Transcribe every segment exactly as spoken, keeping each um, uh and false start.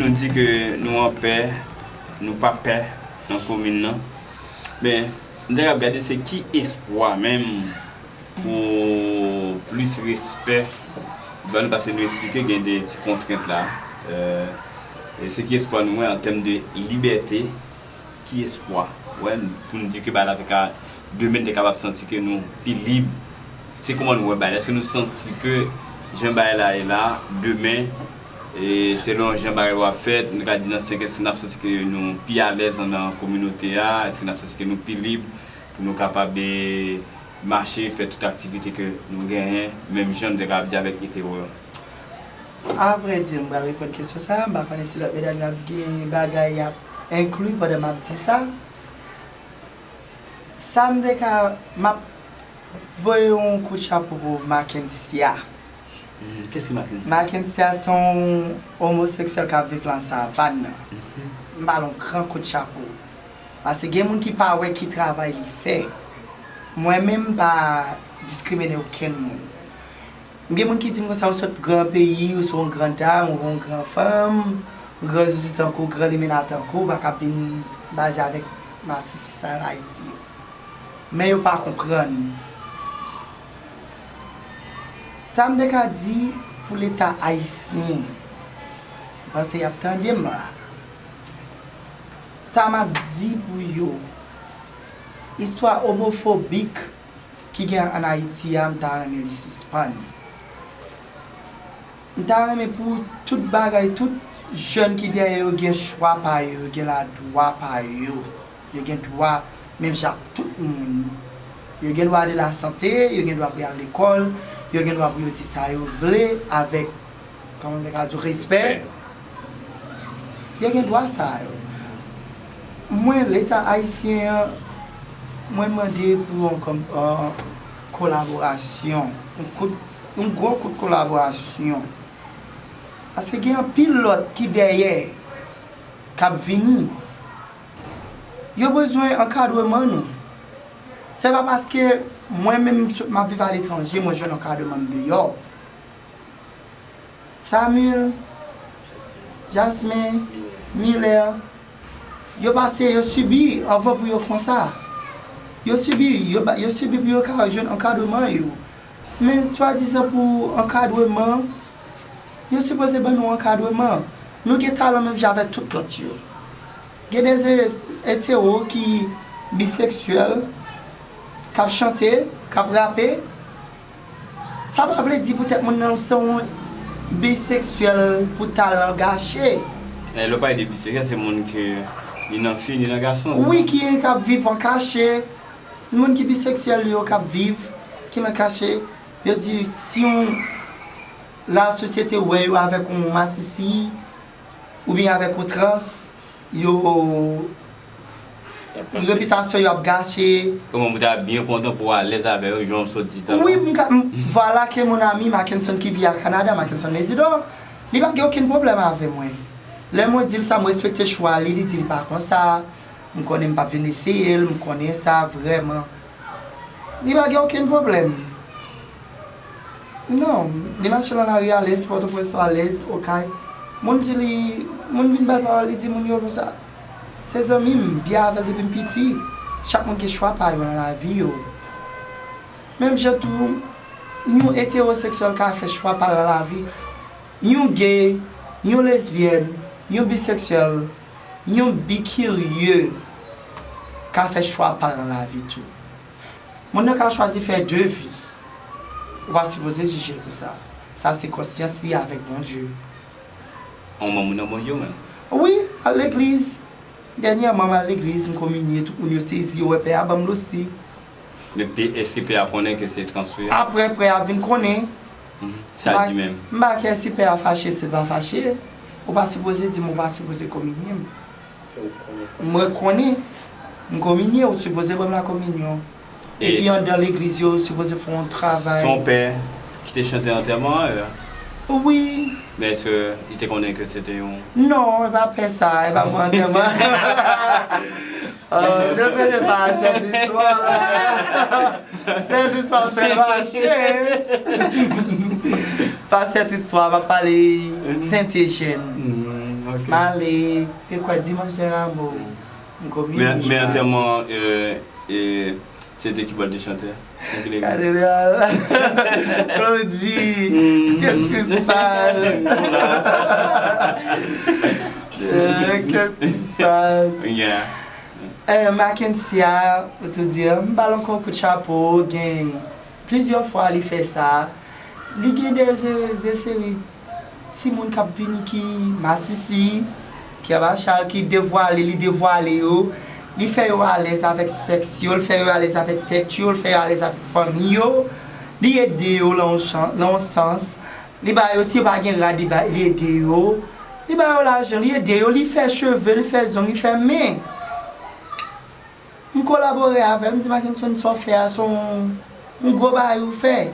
Nou di ke nou anpè, nou pa pè nan komin nan. Men, m te ap gade se ki espwa menm pou plis respè ba nou, paske nou eksplike gen de ti kontrent la. E se ki espwa nou wè an tèm de libète, ki espwa? Wè, pou n di ke bagay la te ka, demen n te kapab santi ke nou pi lib. Se kòman nou wè bagay la? Èske nou santi ke jan bagay la ye la, demen, e selon jan bagay yo ap fèt, nou ka di nan senk, èske n ap santi ke nou pi alèz anndan kominote a? Èske n ap santi ke nou pi lib pou nou kapab, e, mache, fè tout aktivite ke nou genyen, menm jan nou te ka ap di avèk etero yo? Avrèdi, m pral reponn kesyon sa a. M pa konnen si lòt medam yo ap gen bagay y ap enkli pandan m ap di sa. Sa m te ka, m ap voye yon kout chapo pou Mackensia. Mhm. Kèsi Mackensia? Mackensia se yon omoseksyèl k ap viv lan savann nan. M ba l yon gran kout chapo. Paske gen moun ki pa wè ki travay li fè. Mwen menm, m pa diskrimine okenn moun. Gen moun ki di m konsa, ou sot gran peyi, ou se yon gran dam, ou yon gran fanm, ou gran zuzu tankou, gran limena tankou, ou pa ka vin baze avèk masisi sa Ayiti yo. Men yo pa konprann. Sa m te ka di pou Leta ayisyen, m panse y ap tande m la. Sa m ap di pou yo, istwa omofobik ki gen ann Ayiti a, m ta renmen li sispann. M ta renmen pou tout bagay, tout jèn ki dèyè yo gen chwa pa yo, yo gen ladwa pa yo. Yo gen dwa, menm jan ak tout moun. Yo gen dwa de lasante, yo gen dwa pou y al lekòl, yo gen dwa pou yo di sa yo vle avèk, kòman m te ka di w, respè. Yo gen dwa sa yo. Mwen, Leta ayisyen an, mwen mande pou yon kòm, yon kolaborasyon, yon kout, yon gwo kout kolaborasyon. Paske gen anpil lòt ki dèyè, k ap vini. Yo bezwen ankadreman nou. Se pa paske mwen menm m ap viv aletranje, mwen jwenn ankadreman m deyò. Samuel, Jasmin, Miller, yo pase, yo sibi anvan pou yo konsa. Yo sibi, yo, yo sibi pou yo ka jwenn ankadreman yo. Men swadizan pou ankadreman, yo sipoze ban nou ankadreman. Nou gen talan menm jan avèk tout lòt yo. Gen de etero ki biseksyèl, k ap chante, k ap rape. Sa pa vle di poutèt moun nan se yon biseksyèl pou talan l gache. E lè w pale de biseksyèl, se moun ke ni nan fi, ni nan gason, se sa? Wi, ki k ap viv an kache. Moun ki biseksyèl yo k ap viv, ki nan kache, yo di si yon lasosyete wè yo avèk yon masisi oubyen avèk yon trans, yo, repitasyon yo ap gache. Kòman pou ta byen kontan pou w alèz avè yo, jan w sot di sa la? Wi, m ka, m, vwala ke mon ami Mackenson ki viv a Kanada, Mackenson Mezidor, li pa gen okenn pwoblèm avè mwen. Lè mwen di l sa, m respekte chwa li, li di li pa konsa. M konnen m p ap vin eseye l, m konnen sa vrèman. Li pa gen okenn pwoblèm. Non, li mache nan lari alèz, Pòtoprens alèz, Okay. Moun di li, moun vin ba l pawòl, li di moun yo konsa. Se zanmi m, m byen avè l depi m piti. Chak moun gen chwa pa yo nan lavi yo. Menm jan tou, yon etewoseksyèl ka fè chwa pa l nan lavi. Yon gay, yon lesbyèn, yon biseksyèl, yon bikirye ka fè chwa pa l nan lavi tou. Moun nan ka chwazi fè de vi. Ou pa sipoze jije l pou sa. Sa se konsyans li avèk Bondye. Ou manm nan Bondye ou menm? Wi, al legliz. Dènyèman, m al legliz, m kominye, tout moun yo sezi, yo wè pè a ban m losti. Men pè, èske pè a konnen ke se trans ou ye? Apre pè a vin konnen. Sa l di menm? M pa kè si pè a fache, si l pa fache. Ou pa sipoze di m ou pa sipoze kominye m. Mwen konnen. M kominye, ou sipoze ban m lakominyon. Epi anndan legliz yo, ou sipoze fè yon travay. Se yon pè ki te chante antèman an? Wi. Men èske li te konnen ke se te yon... Non, e pa pè sa, e pa pou antèman. Oh, ne venez pas à cette histoire-là. Cette histoire fait fâcher. Pas cette histoire, m ap pale Sentejèn. Ok. M ale, te kwè dimanch de Ramo. M komini. Men men antèman, euh, e, se te ki bòl de chantè? Nan ki legliz? Katedral. Claudie, qu'est-ce qui se passe? Euh, qu'est-ce qui se passe? Yeah. Eh, Mackensia, pou tou di, m ba l yon kout chapo, gen plizyè fwa li fè sa. Li gen de, de seri timoun k ap vini ki masisi, ki anba chal, ki devwale, li devwale yo. Li fè yo alèz avèk sèks yo, li fè yo alèz avèk tèt yo, li fè yo alèz avèk fanmi yo. Li ede yo lan yon chan- lan yon sans. Li ba yo, si yo pa gen rad, li ba, li ede yo. Li ba yo lajan, li ede yo, li fè cheve, li fè zong, li fè men. M kolabore avè l, m di Mackenson, sa w fè a, se yon, yon gwo bagay ou fè.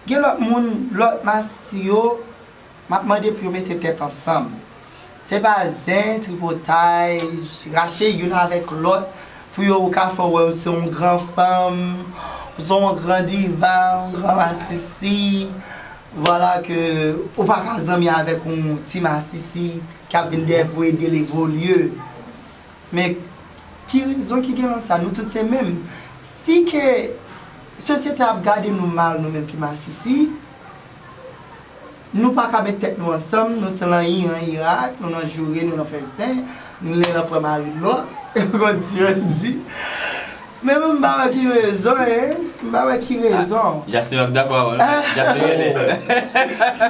Gen lòt moun, lòt masi yo, m ap mande pou yo mete tèt ansanm. Se pa zen, tripotay, rache youn avèk lòt pou yo ka fè w wè w se yon gran fanm, w se yon gran diva, yon gran masisi. Vwala ke ou pa ka zanmi avèk yon ti masisi k ap vin dèyè pou ede l evolye. Men ki rezon ki gen nan sa? Nou tout se menm. Si ke sosyete ap gade nou mal, nou menm ki masisi, nou pa ka met tèt nou ansanm, nou se lan iran irak, nou nan joure, nou nan fè zen, nou nan pran mari lòt, konn Dye di. Men mwen m pa wè ki rezon, en. M pa wè ki rezon. Jason ap dakò avè l. Jason rele.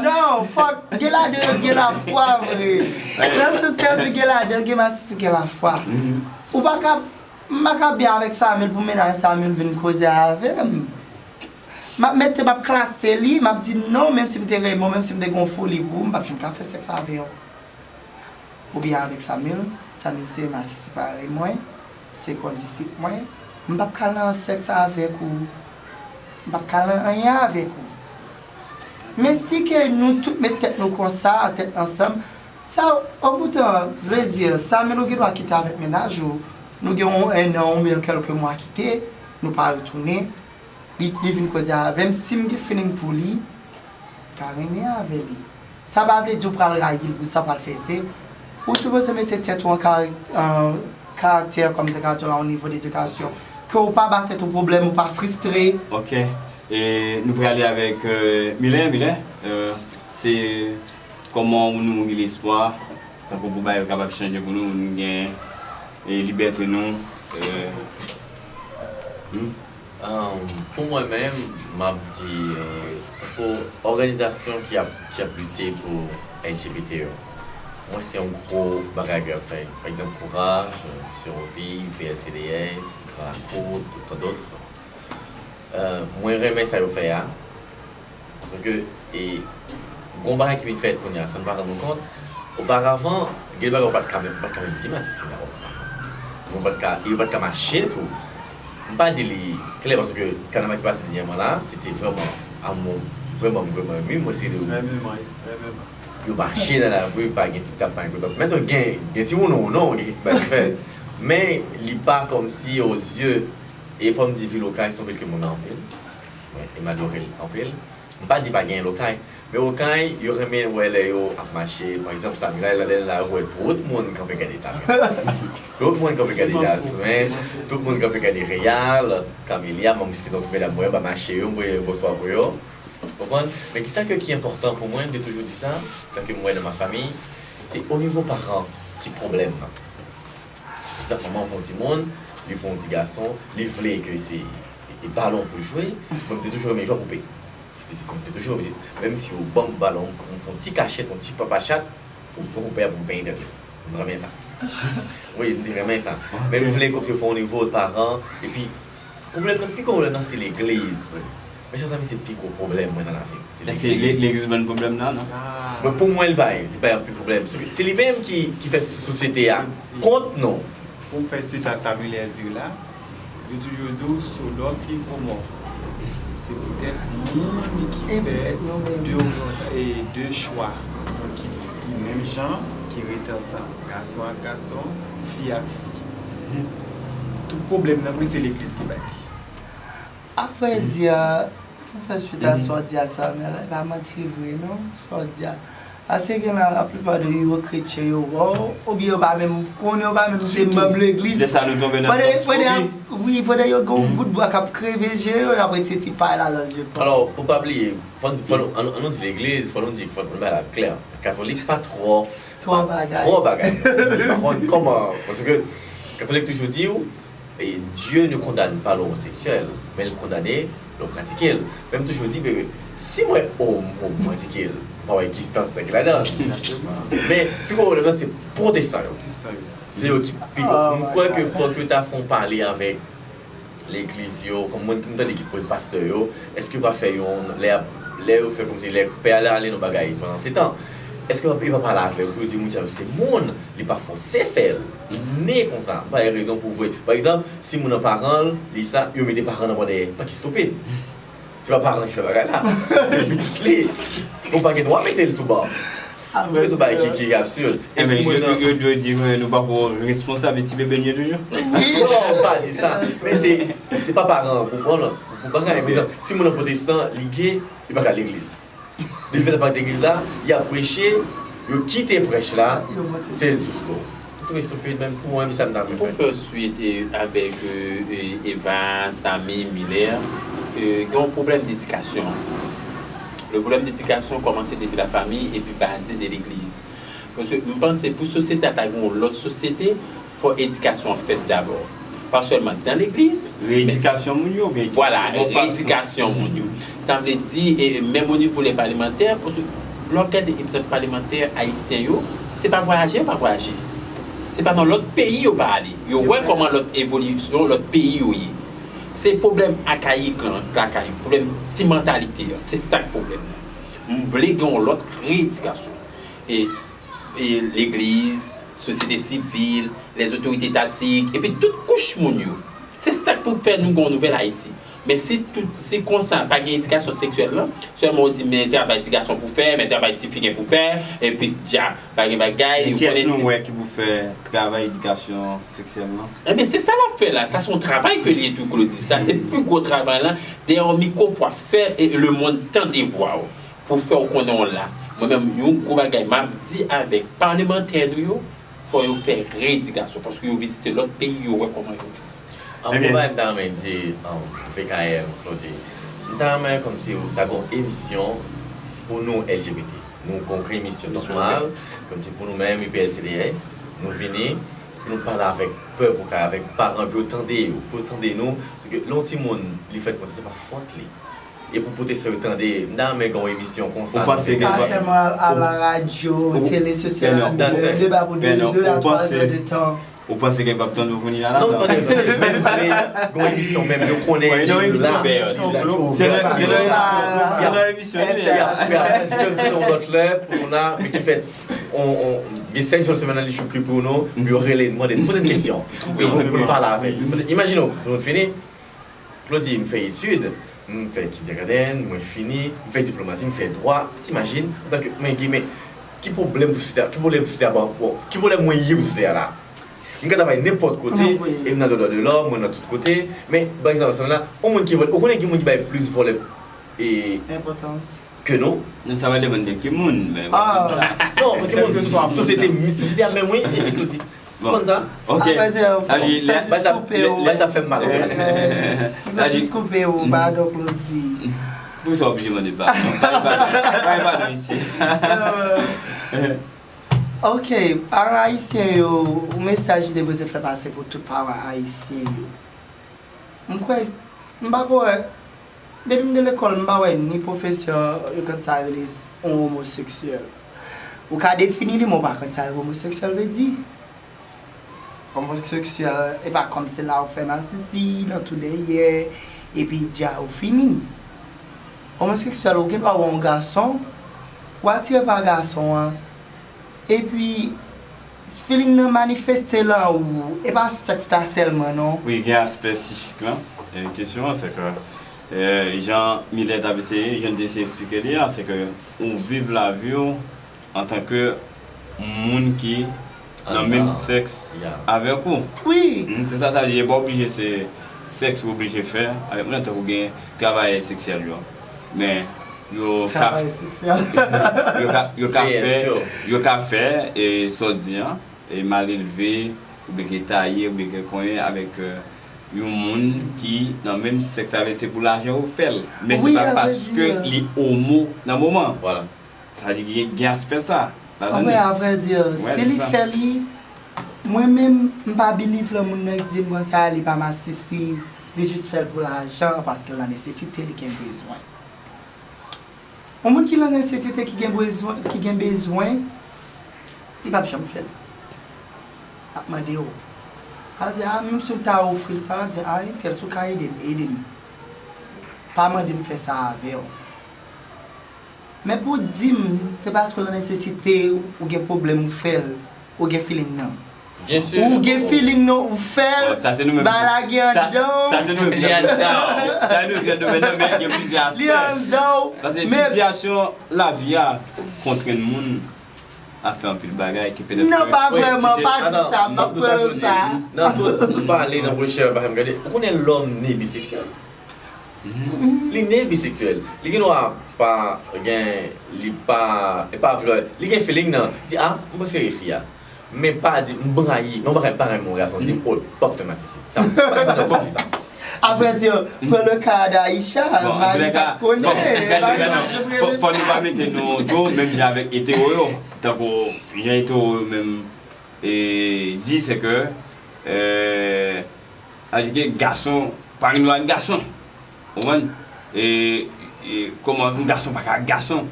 Non, fòk gen ladan yo gen lafwa vre. Nan sans ke yo di gen ladan yo gen masisi gen lafwa. Ou pa ka, m pa ka byen avèk Samuel pou mennaj Samuel vin koze avè m. M ap mete, m ap klase li, m ap di non, menm si m te renmen w, menm si m te gen yon foli pou ou, m p ap janm ka fè sèks avè w. Oubyen avèk Samuel, Samuel se masisi parèy mwen, se kondisip mwen, m p ap ka lan sèks avèk ou, m p ap ka lan anyen avèk ou. Men si ke nou tout met tèt nou konsa, tèt ansanm, sa, opoutan, vle di, Samuel ou gen dwa kite avèk mennaj ou, nou gen yon ennan oubyen kèlke mwa kite, nou pa retounen, li, li vin koze avè m, si m gen feeling pou li, m ka renmen avè li. Sa pa vle di w pral rayi l pou sa, pral fè zen. Ou sipoze mete tèt ou an karaktè, kòm te ka di la, o nivo de edikasyon. Ke ou pa ba tèt ou pwoblèm, ou pa fristre. Ok. E nou prale avèk euh, Milen. Milen, euh, se kòman ou nou gen lespwa, tankou pou bagay yo kapab chanje pou nou, nou gen e libète nou. Euh, hmm? Ahn, pou mwen menm, m ap di, euh, tankou òganizasyon ki ap, ki ap lite pou L G B T yo, mwen se yon gwo bagay ke y ap fè. Pa egzanp, Kouraj, euh, Serovi, P L C D S, Gran Lakou, tant d'autres. Euh, mwen renmen sa yo fè a. Paske, e, gon bagay ki vin fèt kounye a, san n pa rann nou kont. Oparavan, gen de bagay ou pa t ka menm, ou pa t ka menm di masisi la oparavan. Ou pa t ka, e yo pa t ka mache tou. M pa di li klè paske kanaval ki pase dènyèman la, se te vrèman amou, vrèman, vrèman emi, mwen se de Ekstrèmeman, ekstrèmeman. Yo mache nan lari, pa gen ti tap, pa gen gwo tap. Mentnan, gen, gen ti wounon wounon, gen ti bagay ki fèt. Men, li pa kòmsi, o zye, e fò m di, vil Okay, se yon vil ke m renmen anpil. Mwen, e m adore l anpil. M pa di pa gen l Okay. Men Okay, yo renmen wè lè yo ap mache. Pa egzanp, Samila, lè l la, yo wè tout moun kanpe gade Samila. Tout moun kanpe gade Jasmin, tout moun kanpe gade Real, Camélia, m ap site non tout medam mwen yo, m ap mache yo, m voye bonswa pou yo. Konprann? Men kisa ke ki enpòtan pou mwen, m te toujou di sa, sa ke m wè nan ma famiy, se o nivo paran ki pwoblèm nan. Egzanp, manman w fè yon timoun, li fè yon ti gason, li vle ke se e balon pou l jwe, mwen m te toujou renmen jwe ak poupe. M te, m te toujou renmen, menm si yo ban m balon, m fè yon ti kachèt, yon ti papa chat, pou, pou poupe a pou m penyen tèt li. M renmen sa. Wi, m te renmen sa. Men m vle kote fè yon nivo paran, epi pwoblèm nan, pi gwo pwoblèm nan se legliz. Mechan zanmi, se pi gwo pwoblèm mwen nan lavi m. Se Èske le- legliz. Legliz ban pwoblèm nan, non? Men pou mwen, li bay, li bay anpil pwoblèm. Se, se li menm ki, ki fè sosyete a kont nou. Pou m fè swit a sa Muller di la, yo toujou di w Sodòm e Gomò. Se poutèt moun ki fè de, e de chwa, moun ki, ki menm jan, ki rete ansanm, gason ak gason, fi ak fi. Tout pwoblèm nan vre se legliz ki bay li. Avrèdi, pou fè swit a sa w di a Samuel, e pa manti vre non, sa w di a. Paske gen la, laplipa de yo kretyen yo, wè w, oubyen yo pa menm konnen, yo pa menm se manm legliz. Lè sa nou tonbe nan Pandan, pandan y ap, wi, pandan yo gen yon bout bwa k ap kreve je yo, y ap retire ti pay la nan je pa. Alò, pou pa bliye, fò, fò nou, an, an nou di legliz, fò nou di, fò nou bay la klè. Katolik pa twò, twò bagay. Twò bagay. Pa twò kòman, paske katolik toujou di w, e, Dieu ne condamne pas l'homoseksyèl, men l kondane lè w pratike l. Men m toujou di, bebe, si mwen omo, m pratike l, m pa wè egzistans sa ki ladan. Men, pi gwo pwoblèm nan, se pwotestan yo. Se yo ki pi gwo. M kwè ke fòk yo ta fè yon pale avèk legliz yo, kòm mwen, m tande ki pwotestan yo, èske yo pa fè yon, lè, lè yo fè kòmsi, lè pè a ale nan bagay, pandan se tan, èske yo pa, yo pa pale avè yo, pou yo di moun sa yo se moun, li pa fòse fè l, li ne konsa, m pa gen rezon pou vre. Pa egzanp, si moun nan paran l, li sa, yo mete paran nan bò dèyè, pa ki stupid. Se pa paran ki fè bagay la, se pitit li. Ou pa gen dwa mete l sou ban. Tout se bagay ki, ki absid. E si moun nan yo, yo, yo di, nou pa ko responsab de ti bebe n yo toujou? Non, m pa di sa. Men se, se pa paran an pou pran l, pou bagay. Pa egzanp, si moun nan pwotestan, li ge, li pa ka al legliz. Depi fè sa pa legliz la, y ap preche, yo kite prèch la, se diskou. M twouve stupid, men pou mwen, se sa m ta renmen fè. Pou fè swit, e, avèk, e, e, Eva, Samy, Miller, e, gen yon pwoblèm dedikasyon. Le pwoblèm dedikasyon kòmanse depi lafanmi epi baze de legliz. Paske m panse pou sosyete a ta gen yon lòt sosyete, fò edikasyon an fèt dabò. Pa sèlman dan legliz, men reyedikasyon moun yo, oubyen vwala, reyedikasyon moun yo. Sa vle di, e, menm o nivo lè palimantè, paske lè w ap gade egzanp palimantè ayisyen yo, se pa vwayaje yo pa vwayaje. Se pa nan lòt peyi yo pa ale. Yo wè kòman lòt evolisyon, lòt peyi yo ye. Se pwoblèm akayik lan, lakay yo, pwoblèm ti mantalite an. Se sa k pwoblèm nan. M vle gen yon lòt reyedikasyon. E, e legliz, sosyete sivil, lèzotorite etatik, epi tout kouch moun yo. Se sa k pou fè nou gen yon nouvèl Ayiti. Men si tout, si konsa, pa gen edikasyon seksyèl lan, sèlman w di, men travay ti gason pou fè, men travay ti fi gen pou fè, epi dja, pa gen bagay, men kiyès nou wè ki pou fè travay edikasyon seksyèl lan? Ebyen, se sa l ap fè la. Sa se yon travay ke li ye tou, Claudy. Sa se pi gwo travay la. Dèyè yon mikwo pou w ap fè, e, lemonn tande vwa w. Pou fè w konnen w la. Mwen menm, yon gwo bagay m ap di avèk palemantè nou yo, fò yo fè reyedikasyon, paske yo vizite lòt peyi, yo wè kòman yo viv. An, ebyen, yon bagay m ta renmen di, um, V K M, Claudy, m ta renmen kòmsi w ta gen yon emisyon pou nou L G B T. Nou gen yon gran emisyon nòmal, kòmsi pou nou menm, I P S C D S, nou vini pou nou pale avèk pèp ou ka, avèk paran, pou yo tande yo, pou yo tande nou, paske lè yon timoun, li fèt konsa, se pa fòt li. E pou pwotestan yo tande, m ta renmen gen yon emisyon konsa. Ou panse gen pa sèlman a la radyo, tele, sosyal, deba pou de, de a twa zè de tan. Ou panse gen p ap tann ou kounye a la? Non, tande, tande. Menm vle gen yon emisyon, menm yo konnen li la. Se nan emisyon, se nan emisyon. Y ap, y ap, y ap fè yon lòt lè pou nou la, men ki fèt, on, on, gen senk jou semèn nan, li chokri pou nou, pou yo rele n, mande n, poze n kesyon, pou, pou, pou n pale avè l. Imajine w, nou fini, Claudy, m fè etid, m fè kindergarten, mwen fini, m fè diplomasi, m fè dwa. Ou t imajine, antanke, mwen gen, men, ki pwoblèm pou sosyete a, ki pwoblèm sosyete a ban, bon, ki pwoblèm mwen ye pou sosyete a la? M ka travay nenpòt kote, e m nan Dwòdwòdèlò, mwen nan tout kote, men, pa egzanp, sa la, yon moun ki vòlè, ou konnen gen moun ki bay plis vòlè, e, enpòtans ke nou? Non, sa va depann de ki moun, men. Ah. Non, pa ki moun, sosyete, sosyete a menm, wi, e, Claudy. Bon. Konn sa? Ok. Apre se, sa diskoupe w. Lè ta fè m mal. Sa diskoupe w, padon, Claudy. Poukisa w oblije mande padon? Pa gen padon, pa gen padon isi. Euh, ok, paran ayisyen yo, yon mesaj m te bezwen fè pase pou tout paran ayisyen yo. M kwè, m pa kwè, depi m te lekòl, m pa wè ni pwofesè yo konn sa rele yon omoseksyèl. Ou ka defini li, men w pa konn sa yon omoseksyèl vle di. Omoseksyèl, e pa kòmsi la ou fè masisi nan tou dèyè, epi dja ou fini. Omoseksyèl, ou gen dwa wè yon gason, ou atire pa gason an, epi feeling nan manifeste lan ou, e pa sèks la sèlman non. Wi, gen aspè sichik lan. E, kesyon an, se ke, e, jan Milè t ap eseye, jan l te eseye eksplike li a, se ke ou viv lavi w antanke moun ki nan menm sèks avèk ou. Wi. Hmm, se sa, sa di, e pa oblije se sèks ou oblije fè avèk moun nan, tankou gen travayè seksyèl yo. Men, Yo ka, Travay seksyèl. yo ka, yo ka Bien fè, sûr. Yo ka fè, e, sa w di an, e, malelve, oubyen ke taye, oubyen ke konyen avèk, e, yon moun ki nan menm sèks avè l, se pou lajan ou fè l. Men se Wi, pa a vrè paske di. Li omo nan moman. Voilà. Sa di gen, gen aspè sa. Ladan Anben, li. A vrè di, Wè, si se li sa. Fè li, mwen menm, m pa biliv lan moun nan ki di m konsa, li pa masisi, li jis fè l pou lajan, paske l nan nesesite, li gen bezwen. Yon moun ki nan nesesite, ki gen bezwen, ki gen bezwen, li p ap janm fè l. L ap mande w. L ap di, a, menm si w ta ofri l sa, l ap di, a, entèl, si w ka ede m, ede m. Pa mande m fè sa avè w. Men pou w di m, se paske w nan nesesite, ou gen pwoblèm, ou fè l, ou gen feeling nan. Bien sûr. Ou gen feeling nan, ou fè l, Bon, sa se nou menm. Bagay la gen Sa- anndan w. Sa se nou menm. Li anndan w. Sa nou menm domèn nan, men gen plizyè Li aspè. anndan w. Paske Men sitiyasyon lavi a kontrenn moun a fè anpil bagay ki petèt. Non, pa Wi, vrèman, si pa te- di atann, sa, m fòk ap nou pran sa l sa. Nan tout, nou pale nan pwen chè, pa fè m gade. Ou konnen lòm ne biseksyèl. Li ne biseksyèl. Li gen dwa pa gen, li pa, e pa vle, li gen feeling nan. Di, a, m prefere fi a. Men pa di, m rayi, non, m pa rayi, m pa rayi moun gason, di m, o, p ap fè masisi. Sa, m pa gen nan pòt sa. Apre di, pran le ka d'Aisha, Bon, mari antoulèka, pa konnen, bon, gade, mari gade, pa non, janm fò, fò nou pa rete. Mete nou tou menm jan avèk etero yo. Tankou jan etero yo menm e, di, se ke, e, sa vle di ke gason pa gen dwa ak gason. Ou konprann? E, e, kòman yon gason pa ka ak gason?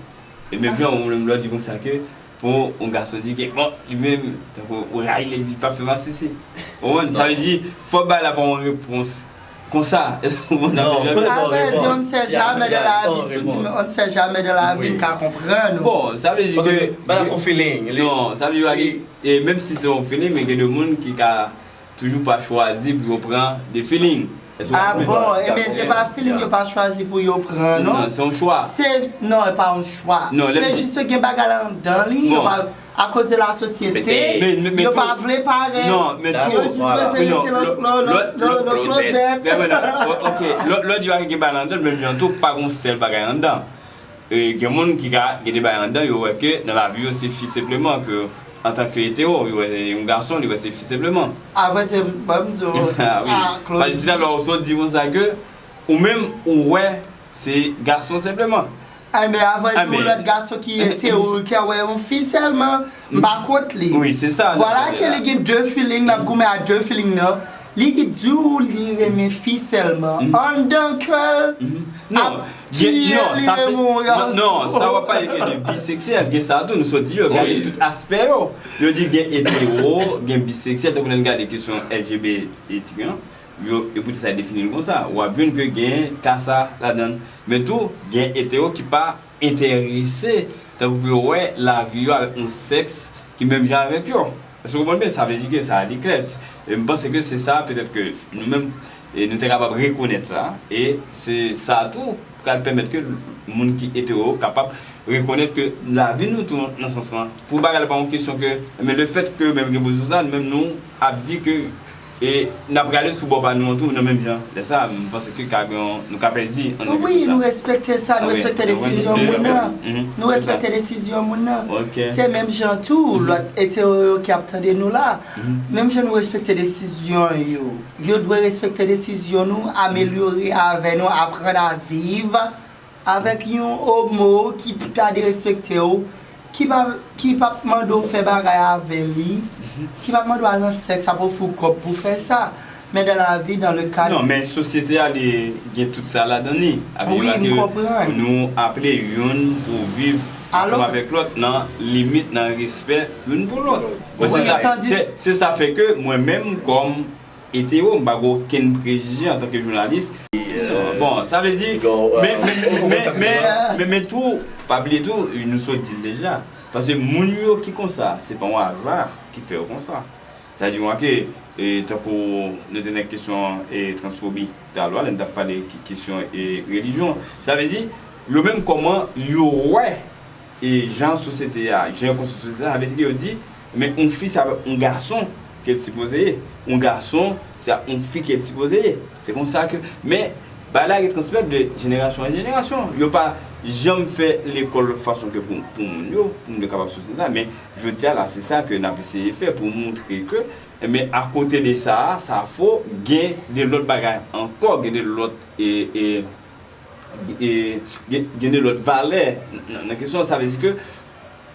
E menm jan ou menm lè w di konsa ke pou yon gason di ke, bon, li menm, tankou ou rayi lè l di l p ap fè masisi. Ou konprann? Sa vle di, fò bagay la pa yon repons konsa. Èske ou konprann sa m vle di? Non, kote pa yon Apre di, repons. on ne sait jamais dans la vie, si w di, on ne sait jamais dans la vie, m ka konprann ou. Bon, sa vle di ke. Bagay la se yon feeling. Non, sa vle di, e, menm si se yon feeling, men gen de moun ki ka toujou pa chwazi pou yo pran de feeling. Èske ou Ah konprann? bon, e men se pa feeling yo pa chwazi pou yo pran, non? Non, se yon chwa. Se, non, e pa yon chwa. Non, lè Se jis yo gen bagay la anndan li, yo pa, akoz de la sosyete, Men, men, men yo tou- pa vle parèt. Non, men Yo tou- jis Voilà. bezwen Non, rete lò- nan nan- lò- nan- nan lò- klozèt. Gade, non, ok, lò- lò di yo gen bagay anndan, menm jan tou, pa gon sèl bagay anndan. E, gen moun ki ka gen de bagay anndan, yo wè ke nan lavi yo se fi senpleman, ke antanke etero, yo wè yon gason, li wè se fi senpleman. Avan di, ban m di w, Ah, wi. ah, Claude. Paske ti talè ou sot di konsa ke ou menm ou wè se gason senpleman. Ay, men avan Ah, di w, men- lòt gason ki etero, ki wè yon fi sèlman, m pa kont li. Wi, se sa. Vwala ke li gen de feeling, l ap goumen a de feeling nan. Li ki di w li renmen fi sèlman. Anndan kè l, Non, ap tiye non, li sa se- renmen yon non, gason. non, sa w ap pale ke de biseksyèl, gen sa tou, nou sot di yo, gade Wi. Tout aspè yo. Yo di gen etero, gen biseksyèl, tankou lè n gade kesyon L G B T Q an, yo, e poutèt sa yo defini l konsa. W ap jwenn ke gen ka sa ladan l. Men tou, gen etero ki pa enterese, tankou pou yo wè lavi yo avèk yon sèks ki menm jan avèk yo. Èske w konprann byen? Sa vle di ke sa a li klè. E m panse ke se sa, petèt ke nou menm, e nou te kapab rekonèt sa. E se sa tou pral pèmèt ke moun ki etero kapab rekonèt ke lavi nou tou nan sans lan. Pou bagay la pa yon kesyon ke, men le fèt ke menm gen pozisyon sa, nou menm nou ap di ke, e n ap rale sou bò pa nou an tou nan menm jan. Lè sa, m panse ke ka gen, nou ka pèdi an Wi, nou respekte sa, nou respekte desizyon moun nan. Nou respekte desizyon moun nan. Se menm jan tou, lòt etero yo ki ap tande nou la. Menm jan nou respekte desizyon yo, yo dwe respekte desizyon nou, amelyore avè nou, aprann a viv avèk yon omo ki pa derespekte w, ki pa, ki p ap mande w fè bagay avè li, ki p ap mande w al nan sèks, ap ofri w kòb pou fè sa. Men dans la vie, dans le cadre. Non, men sosyete a li gen tout sa ladan li. Wi, m konprann. Nou aple youn pou viv ansanm avèk lòt nan limit, nan respè youn pou lòt. Bon, se sa, se, se sa fè ke mwen menm kòm etero, m pa gen okenn prejije antanke jounalis. Bon, sa vle di, men, men, men, men, men, men tou, pa bliye tou, nou sot di l deja. Paske moun yo ki konsa, se pa yon aza ki fè yo konsa. Sa di mwen ke, e, tankou nou te nan kesyon, e, transfobi talè a, lè n t ap pale ki-, kesyon, e, relijyon. Sa vle di, yo menm kòman yo wè, e, jan sosyete a, jan yo konstwi sosyete a, sa vle di ke yo di, men yon fi se avèk yon gason ke l sipoze ye. Yon gason se ak yon fi ke l sipoze ye. Se konsa ke, men, bagay la retransmèt de jenerasyon an jenerasyon. Yo pa, janm fè lekòl fason ke pou, pou moun yo, pou moun yo kapab soti nan sa, men jodi a la, se sa ke n ap eseye fè pou montre ke, men akote de sa, sa fo, gen de lòt bagay ankò, gen de lòt, e, e, e, gen, gen de lòt valè nan, nan kesyon, sa vle di ke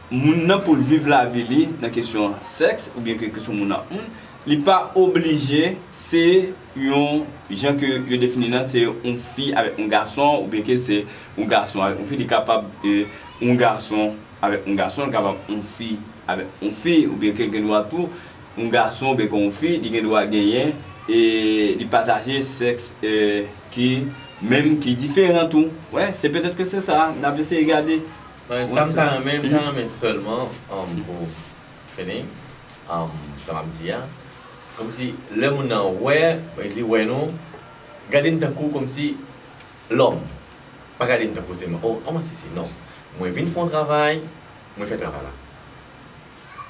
moun nan pou l viv lavi li nan kesyon sèks, oubyen ke kesyon moun ak moun, li pa oblije se yon jan ke yo defini nan, se yon fi avèk yon gason, oubyen ke se yon gason avèk yon fi, li kapab, e, yon gason avèk yon gason, li kapab yon fi avèk yon fi, oubyen ke l gen dwa tou, yon gason oubyen ke yon fi, li gen dwa genyen, e, li pataje sèks, e, ki menm ki diferan tou. Wè, se petèt ke se sa, n ap eseye gade. Mwen, sa m ta renmen, m ta renmen sèlman, um, pou fini, um, sa m ap di a. Kòmsi, lè moun nan wè, li wè nou, gade n tankou kòmsi lòm. Pa gade n tankou sèlman, o, an masisi, non. Mwen vin fè yon travay, mwen fè travay la.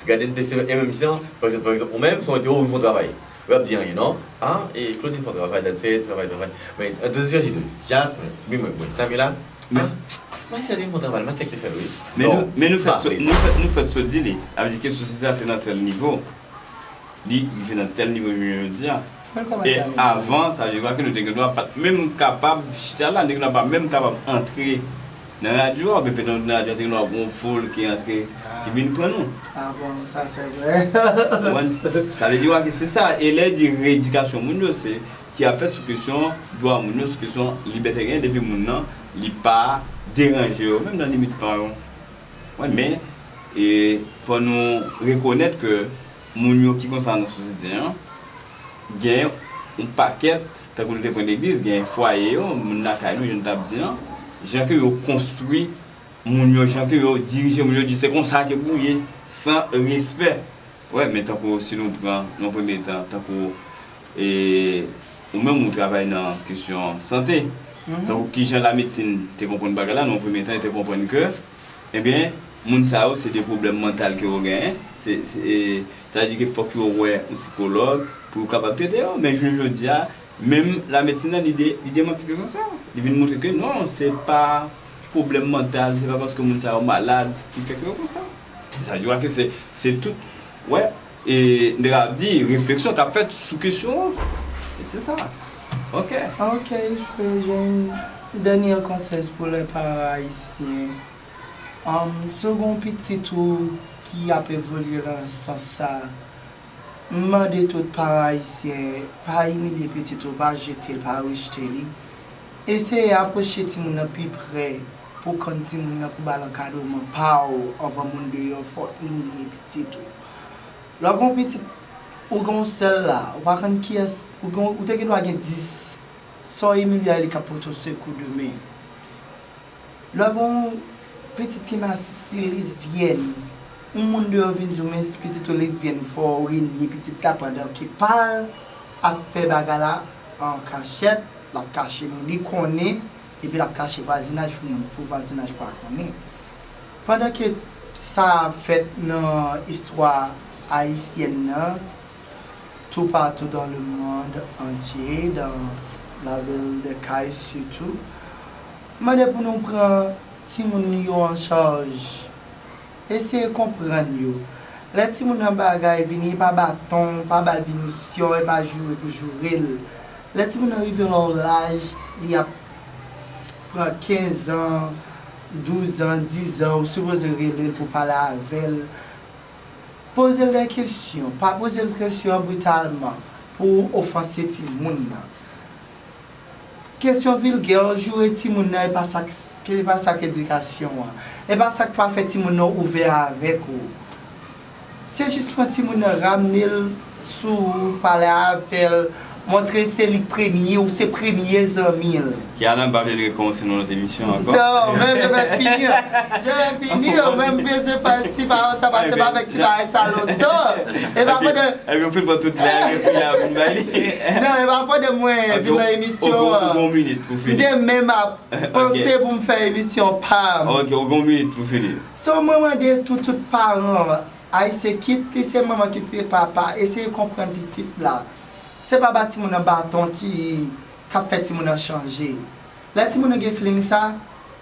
Gade n te se, e menm jan, pa egzanp, pa egzanp, ou menm, si w te ou vin fè yon travay. Ou p ap di anyen, non? A, e Claudine fè yon travay, that's it, travay, travay. Men, an te chèche nou. Jasmine, wi, mwen, mwen, Samila, men, a, mwen se te fè yon travay, mwen se te fè l, wi. Men non, nou, men nou fèt, nou fèt, nou fèt sot di li. Sa vle di ke sosyete a te nan tèl nivo. Li rive nan tèl nivo jounen jodi a. E avan, sa vle di ke nou te gen dwa pa t menm kapab chita la, nou te gen dwa pa menm kapab antre nan radyo a, oubyen nan radyo a, te gen dwa gen yon foul ki antre, ki vin pran nou. A bon, sa se vre. Ou konprann? Sa vle di ke se sa. E lè di reyedikasyon moun yo, se ki ap fèt sou kesyon dwa moun yo, sou kesyon libète gen, depi moun nan, li pa deranje yo, menm nan limit pa yo. Wi, men, e, fò nou rekonèt ke moun yo ki konsa nan sosyete an, gen yon pakèt, tankou nou te pran legliz, gen fwaye yo, moun lakay nou, jan n t ap di an, jan ke yo konstwi moun yo, jan ke yo dirije moun yo, di se konsa ke pou ye, san respè. Wè, men tankou si nou pran, nan premye tan, tankou, e, ou menm ou travay nan kesyon sante, tankou kijan lamedsin te konprann bagay la, nan premye tan, yo te konprann ke, ebyen, moun sa yo, se de pwoblèm mantal ke yo genyen, se, se, e, sa vle di ke fòk yo wè yon sikològ pou yo kapab trete yo, men jounen jodi a, menm lamedsin nan, li de, li demanti kesyon sa, li vin montre ke non, se pa pwoblèm mantal, se pa paske moun sa yo malad ki fè ke yo konsa. Sa vle di ke se, se tout, wè, e, n ta ka di, refleksyon k ap fèt sou kesyon an. E se sa. Ok. Ok, je, j'ai une dernière conseil pour les parents haïtiens. Um, si w gen yon pitit ou ki ap evolye nan sans sa, m mande tout paran ayisyen, pa imilye pitit ou, pa jete l, pa rejte li. Eseye apwoche timoun nan pi pre pou w konn timoun nan, pou w ba l ankadreman pa w anvan moun deyò fè w imilye pitit ou. Lè w gen yon pitit, ou gen yon sèl la, ou pa konn kiyès, ou gen, ou te gen dwa gen dis, sa w imilye a, li ka pote w sekou demen. Lè w gen yon pitit ki masisi, lesbyèn, yon moun deyò vin di w, men si pitit ou lesbyèn, fò w renye pitit la pandan ke pa l ap fè bagay la an kachèt, l ap kache moun li konnen, epi l ap kache vwazinaj pou moun, pou vwazinaj pa konnen. Pandan ke sa ap fèt nan istwa ayisyèn nan, toupatou dans le monde entier, dans la ville de Kay sitou, mande pou nou pran timoun yo an chaj. Eseye konprann yo. Lè timoun nan bagay vini, e pa baton, pa ba l pinisyon, e pa joure pou joure l. Lè timoun nan rive nan yon laj, li ap pran kenz an, douz an, dis an, ou sipoze rele l pou pale avè l. Poze l de kesyon. Pa poze l kesyon an britalman pou w ofanse timoun nan. Kesyon vilgè, joure timoun nan, e pa sa k, e pa sa k edikasyon an. E pa sa k pral fè timoun nan ouvè avèk ou. Se jis pran timoun nan, ramne l sou ou, pale avè l, montre se li k premye, ou se premye zanmi l. Kiana, m pa vle l rekòmanse nan lòt emisyon ankò. Non, men je vais finir. Je vais finir. Mwen, m bezwen pa ti pawòl sa, pase pa avèk ti bagay sa lontan. E pa pandan. Epi, ou fin pran tout lè, epi la, pou m bay li. Non, e pa pandan mwen vin nan emisyon an. Ok, ou gen yon minit pou fini. M te menm ap panse pou m fè emisyon pa m. Ok, ou gen yon minit pou fini. So, mwen mande tou, tout paran ayisyen, kit li se manman, kit se papa, eseye konprann pitit la. Se pa ba timoun nan baton ki, k ap fè timoun nan chanje. Lè timoun nan gen feeling sa,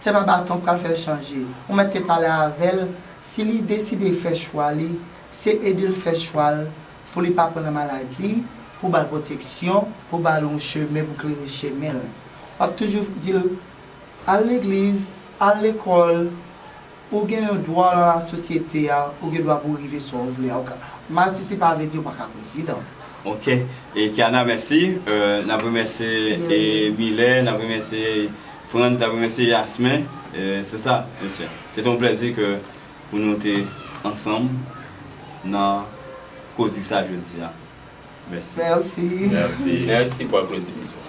Se pa baton k pral fè l chanje. Ou mèt te pale avè l, si li deside fè chwa li, se ede l fè chwa l pou li pa pran nan maladi, pou ba l pwoteksyon, pou ba l yon chemen, pou klere chemen l. W ap toujou di l, al legliz, al lekòl, ou gen yon dwa nan lasosyete a, ou gen dwa pou w rive sa w vle a. Ou ka, masisi pa vle di ou pa ka prezidan. Ok. E Kiana, mèsi. Euh, n ap remèsye e Miller, n ap remèsye Frantz, n ap remèsye Yasmin. Euh, se sa, mesye. Se te yon plèzi ke pou nou te ansanm nan koze sa jodi a. Mèsi. Mèsi. Mèsi. Mèsi pou aplodisman.